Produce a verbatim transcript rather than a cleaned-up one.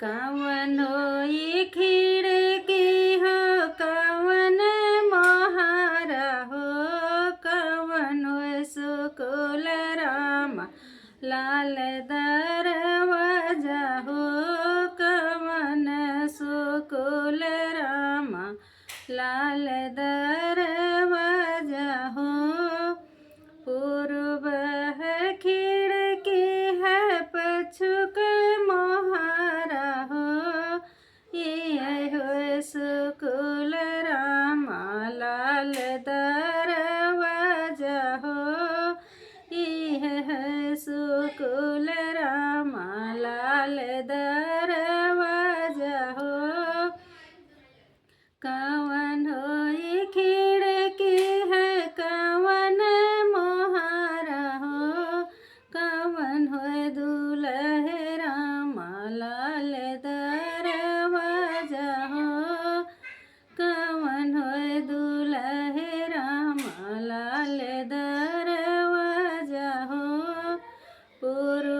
कवन होई खिड़की हो, कवन मोहारा हो, कवन होई सुकुल रामा, लाल दरवाजा हो, कवन सुकुल रामा, लाल दरवाजा हो। पूर्व है खिड़की है, पछुक मोहारा हो, इहे होई सुकुल रामा, लाल दरवाजा हो, इहे होई सुकुल रामा, लाल दरवाजा हो। कवन होई खिड़की है, कवन मोहारा हो, कवन होई दुलहे रामा, लाल दरवाजा हो, कवन होई दुलहे रामा, लाल दरवाजा हो। पूर्व